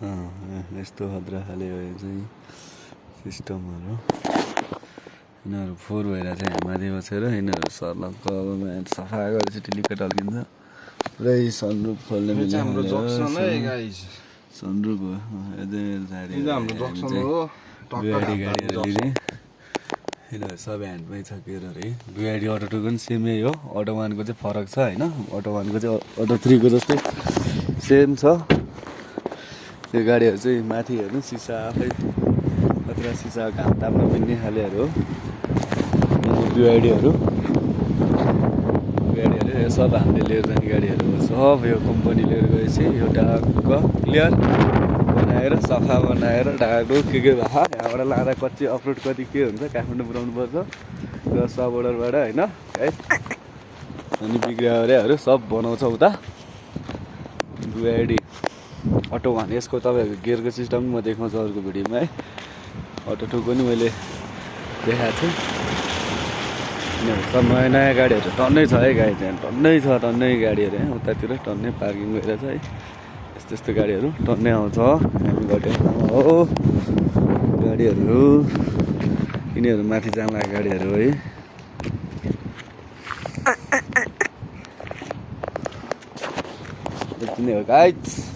यस्तो खतरा खाले भयो चाहिँ सिस्टमहरू यिनीहरू फोहोर भएर चाहिँ माथि बसेर यिनीहरू सर्लक्क अब सफा गरेपछि टिलिक्क टल्किन्छ पुरै सनरुफ खोल्ने सनरुफ हो गाडीहरू लिने यिनीहरू सबै ह्यान्डमै छ के अरे बिआइडी अटो 2 पनि सेमै हो अटो 1 को चाहिँ फरक छ होइन अटो 1 को चाहिँ अटो 3 को जस्तै सेम छ त्यो गाडीहरू चाहिँ माथि हेर्नु सिसा आफै खतरा सिसा घाम ताप्न मिल्ने खालेहरू हो बिआइडीहरू यो सब हामीले लिएर जाने गाडीहरू हो सब यो कम्पनी लिएर गएपछि यो ढाक्क क्लियर बनाएर सफा बनाएर ढाडो के भए यहाँबाट लाँदा कति अफरोड कति के हुन्छ काठमाडौँ पुऱ्याउनु पर्छ र सब अर्डरबाट होइन है अनि बिग्रियाहरू सब बनाउँछ उता बिआइडी अटो 1 यसको तपाईँहरूको गियरको सिस्टम म देखाउँछु अर्को भिडियोमा है अटो 2 को नि मैले देखाएको छु यिनीहरू सब नयाँ नयाँ गाडीहरू टन्नै छ है गाडी त्यहाँ टन्नै गाडीहरू है उतातिर टन्नै पार्किङ भएर छ है यस्तो यस्तो गाडीहरू टन्नै आउँछ हामी घटेको हो गाडीहरू यिनीहरू माथि जान लागेको गाडीहरू है यति नै हो गाइज।